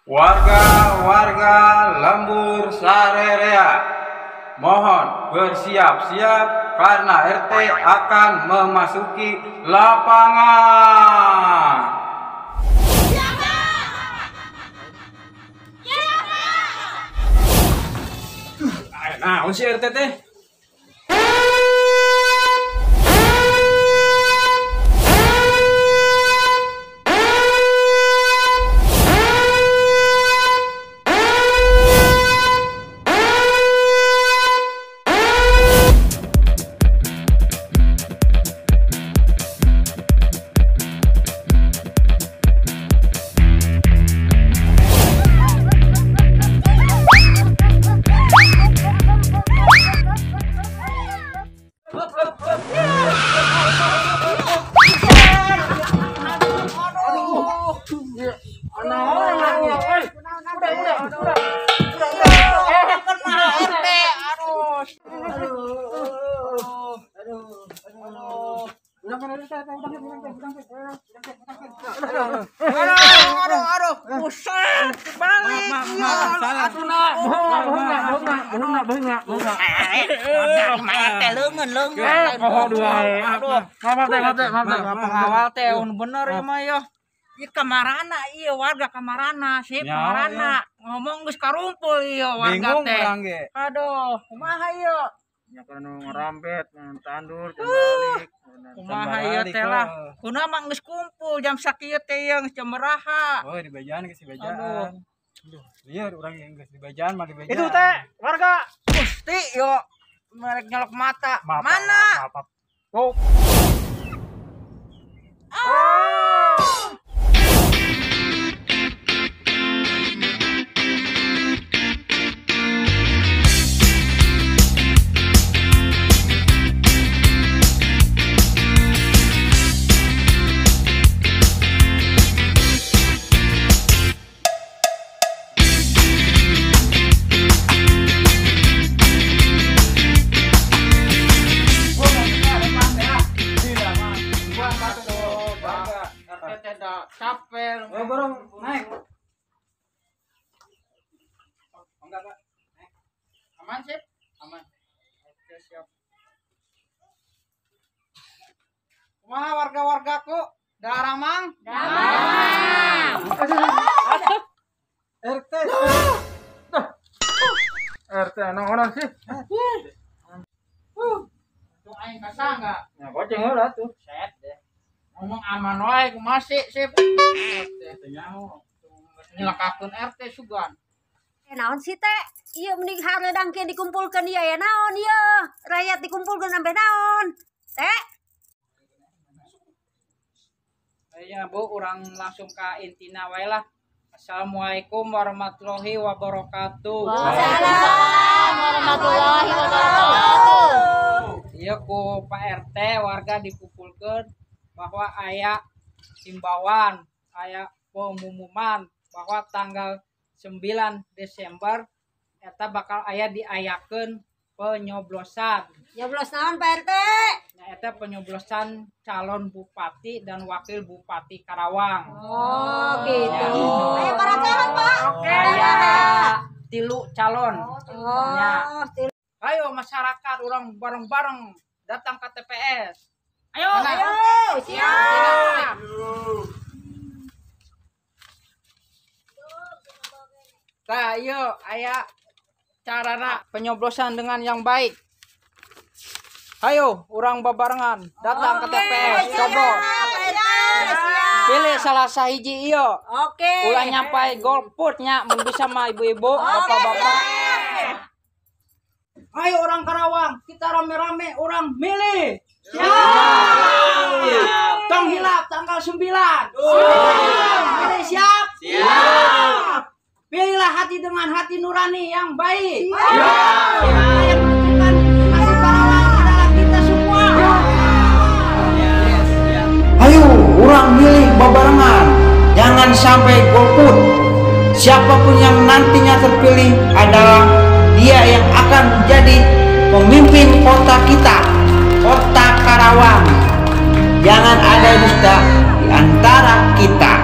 Warga-warga Lembur Sarerea, mohon bersiap-siap karena RT akan memasuki lapangan. Nah, si RT teh. Aduh, buset, balik. Pengawal teh bener ya mah ya. Ieu kamarana ieu warga kamarana, sip kamarana. Ngomong geus karumpul ieu warga teh. Aduh, kumaha ieu? Nya kana ngerampet, tandur, balik. Kumaha ieu teh lah. Kunaon mah geus kumpul jam sakieu teh ieu geus jam beraha. Oh, dibejaan geus dibejaan. Aduh, lieur urang yang geus dibejaan mah dibejaan. Itu teh warga. Gusti yo merek nyolok mata. Mana? Oh. Ah. Capek. Oh, borong naik. Enggak, Pak. Naik. Aman, sip? Aman. Oke, siap. Kumaha warga-wargaku? Daramang? Daramang. RT. RT naon sih? Tuh aing kasangga. Ya goceng heula tuh. Set deh. Ngomong aman wae kumaha sih sip. RT nyaho. Nyelakakeun RT sugan. Naon sih teh? Ieu mending hareudang kieu dikumpulkeun ieu ya naon ieu? Rakyat dikumpulkeun sampai naon? Teh. Ya Bu, urang langsung ka intina wae lah. Assalamualaikum warahmatullahi wabarakatuh. Waalaikumsalam warahmatullahi wabarakatuh. Ieu ku Pak RT warga dikumpulkeun bahwa aya himbauan, aya pengumuman bahwa tanggal 9 Desember eta bakal aya diayakeun penyoblosan. Nyoblos naon Pak RT? Nah, eta penyoblosan calon bupati dan wakil bupati Karawang. Oh, gitu. Ya. Ayo para calon, Pak. Oke. Aya 3 calon. Oh, ya. Ayo masyarakat orang bareng-bareng datang ke TPS. Ayo, ayo, siap. Nah, ayo, aya carana penyoblosan dengan yang baik. Ayo, urang babarengan datang ke TPS, coblos. Pilih salah sahiji ieu. Oke. Ulah nyampai golput nya mun bisa mah ibu-ibu, bapak-bapak. Ayo orang Karawang, kita rame-rame orang milih. Siap. Tong hilap tanggal 9. Siap. Pilih siap. Siap. Pilihlah hati dengan hati nurani yang baik. Siap. Yang menentukan nasib Karawang adalah kita semua. Ayo orang milih babarengan. Jangan sampai golput. Siapapun yang nantinya terpilih adalah dia yang akan menjadi pemimpin kota kita, kota Karawang. Jangan ada dusta di antara kita.